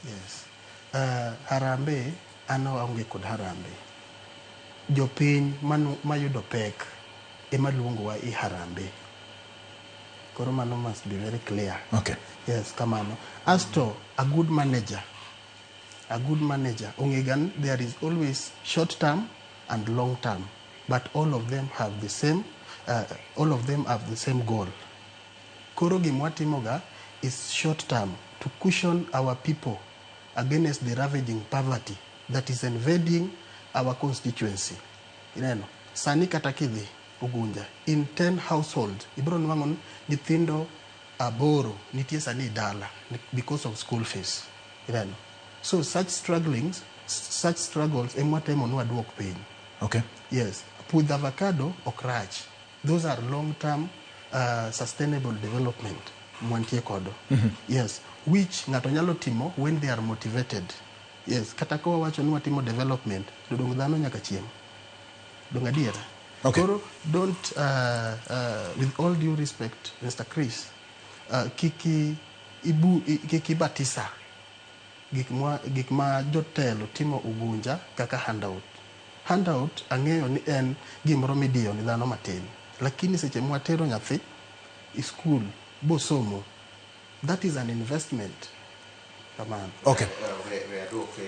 Yes. Harambee, an aonge kod harambee. Jopiny mayudo pek ema luongowa i harambee. Koro mano must be very clear. Yes, kamano. As to a good manager, a good manager ong'e ni there is always short term and long term, but all of them have the same goal. Koro gima watimoga is short term to cushion our people against the ravaging poverty that is invading our constituency. Ineno, sani kata kidhi Ugunja, in 10 households, ibiro nwang'o ni nyithindo aboro nitie sani e dala because of school fees. Ineno. So such struggles ema watemo ni waduok piny. Yes, pudho avocado ok rach. Those are long term sustainable development mwantie kodo. Yes, which ng'ato nyalo timo when they are motivated. Yes, kata ka wawacho ni watimo development, to dong dhano nyaka chiem. Dong adiera. Koro don't, with all due respect, Mr. Chris, kiki ibu, kiki batisa gik ma jotelo timo Ugunja kaka handout. Handout ang'eyo ni en gimoro midiyo ni dhano matin. Lakini seche mwatero nyathi i school bosomo, that is an investment. Kamano. We aduok